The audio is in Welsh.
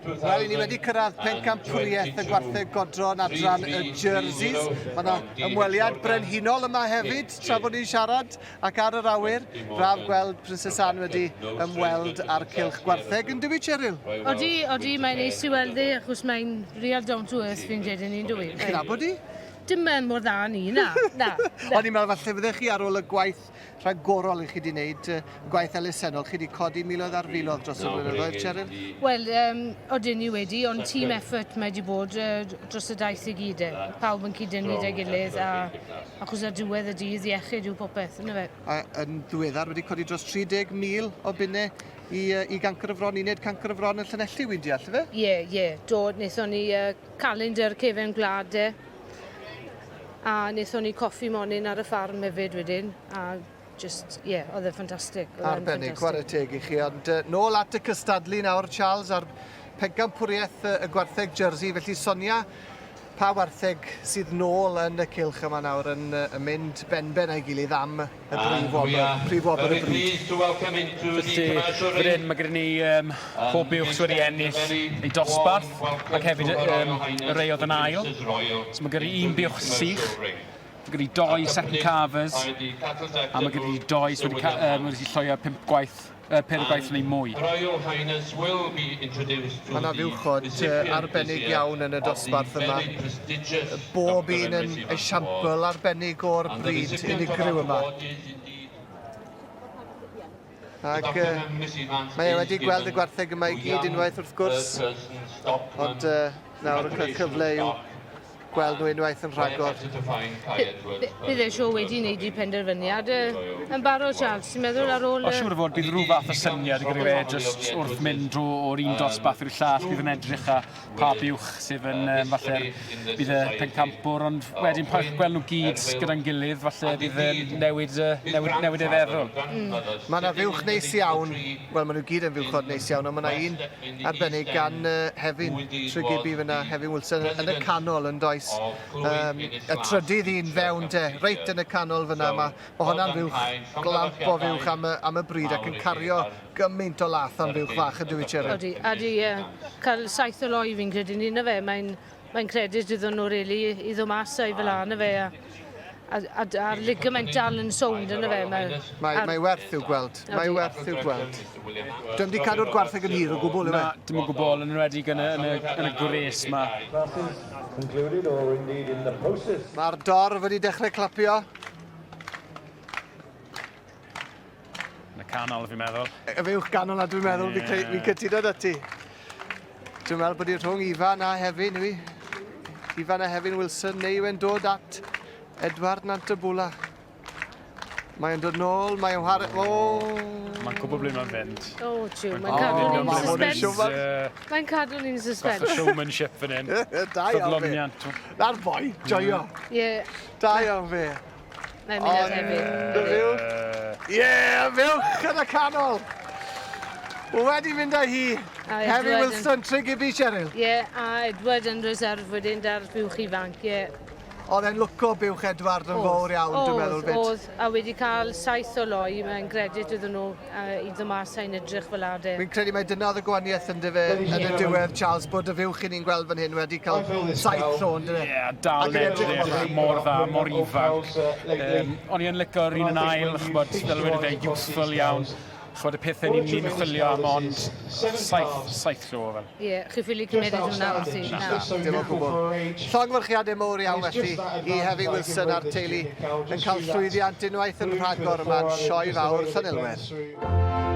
Wel, i ni wedi cyrraedd pencampwriaeth y gwartheg godro yn adran y jerseys. Mae yna ymweliad brenhinol yma hefyd, tra bod ni'n siarad, ac ar yr awyr. Braf gweld Princess Anne wedi ymweld â'r cylch gwartheg. Yn dywi, Cheryl? Odi, odi, mae'n neis i weld hi, achos mae'n real down to earth fi'n credu ni'n dywi. Chi'n nabod hi? Dim mor dda ni, na, na. na. O'n i'n meddwl falle fyddech chi ar ôl y gwaith rhagorol i chi wedi wneud, gwaith elusennol, chi wedi codi miloedd ar filoedd dros y blynyddoedd, Cheryl? Wel, um, odyn ni wedi, ond team effort mae wedi bod uh, dros y daith i gyd. E. Pawb yn cyd-dynnu da'i gilydd, a achos ar diwedd y dydd, iechyd yw popeth, yna fe. A yn ddiweddar wedi codi dros 30,000 o bunnau i, i gancr y fron, uned cancr y fron yn Llanelli, wy'n deall, ife? Ie, yeah, ie. Yeah. Do, wnaethon ni uh, calendar cefen gwlad e. A wnaethon ni coffi monyn ar y ffarm hefyd wedyn, a just, ie, yeah, oedd e'n ffantastig. Arbennig, chwarae teg i chi. Ond uh, nôl at y cystadlu nawr, Charles, a'r pencampwriaeth y gwartheg Jersey. Felly, Sonia, pa wartheg sydd nôl yn y cylch yma nawr yn, yn mynd benben a'i gilydd am y brif wobr, prif wobr y brid? Felly, fan hyn mae gyda ni um, pob buwch sydd wedi ennill ei dosbarth ac hefyd um, y rei oedd yn ail. So mae gyda ni un buwch sych, mae gyda ni doi second carvers, a mae gyda ni doi sydd wedi, um, wedi lloio pump gwaith, uh, pedair gwaith neu mwy. Mae yna fuwchod arbennig iawn yn y dosbarth yma. Bob un yn esiampl arbennig o'r brid unigryw yma. Ac uh, mae e wedi gweld y gwartheg yma i gyd unwaith wrth gwrs, ond uh, nawr yn cael cyfle i'w gweld nhw unwaith yn rhagor. Bydd e siŵr wedi wneud ei penderfyniad yn barod, Charles. Ti'n meddwl ar ôl... O, siŵr o fod, bydd rhyw fath o syniad gyda fe jyst wrth mynd drwy o'r un dosbarth i'r llall, bydd yn edrych a pa buwch sydd yn um, falle bydd y pencampwr, ond wedyn pan gweld nhw gyd gyda'n gilydd, falle bydd yn newid, newid, newid ei feddwl. Mm. Mae yna fuwch neis iawn, wel maen nhw gyd yn fuwchod neis iawn, ond mae yna un arbennig gan uh, Hefin Tregibi fyna, Hefin Wilson, yn y canol yn does. Um, y trydydd un fewn te, reit yn y canol fyna, mae ma hwnna'n fuwch glamp o fuwch am y, am y bryd ac yn cario gymaint o lath am fuwch fach yn dwi Cheryl. Odi, a di uh, cael saith o loi fi'n credu ni na fe, mae'n mae'n credit iddyn nhw really i ddod mas a'i fel na fe a, a, a, a'r ligament dal yn sownd yna fe. Mae, mae, mae werth i'w gweld. Mae werth i'w gweld. Dwi'n di cadw'r gwartheg yn hir o gwbl, yw e? Na, dim o gwbl, yn enwedig yn y, yn y, yn y gwres ma. Mae'r dorf wedi dechrau clapio. Yn y canol, fi'n meddwl. Y fuwch ganol na, dwi'n meddwl, yeah. fi'n cytuno da ti. Dwi'n meddwl bod hi rhwng Ifan a Hefin, yw i? Ifan a Hefin Wilson, neu yw e'n dod at Edward Nantabula? Mae'n dod nôl, mae'n chwarae... O! Mae'n gwybod ble mae'n fynd. O, jiw, mae'n cadw ni'n suspense. Mae'n cadw ni'n suspense. Fath o showmanship fan hyn. Da iawn fe. Na'r boi, joio. Ie. Da iawn fe. Mae'n mynd ar hefyd. Ond y fuwch. Ie, y fuwch yn y canol. Wedi mynd â hi. Hefin Wilson, Tregibby, Cheryl. Ie, a Edward yn reserve wedyn da'r buwch ifanc, ie. Oedd e'n lwco buwch Edward yn fawr iawn, dwi'n meddwl fyd. Oedd, a wedi cael saith o loi, mae'n gredit iddyn nhw uh, i ddod mas a'n edrych fel ade. Fi'n credu mai dyna oedd y gwahaniaeth yn dyfe yn y diwedd, Charles, bod y fuwch i ni'n gweld fan hyn wedi cael saith llo, yn dyfe? Ie, yeah, dal yn edrych mor dda, mor ifanc. Um, o'n i yn lico'r un yn ail, ch'mod, fel wedi fe, youthful iawn. Ch'mod, y pethau ni'n ni chwilio am, ond saith, saith llo fel. Ie, yeah, chi ffili cymeryd hwnna wrth i. Na, dim o gwbl. Llongyfarchiadau mowr iawn felly i Hefin Wilson a'r teulu yn cael llwyddiant unwaith yn rhagor yma yn Sioe Fawr Llanelwedd.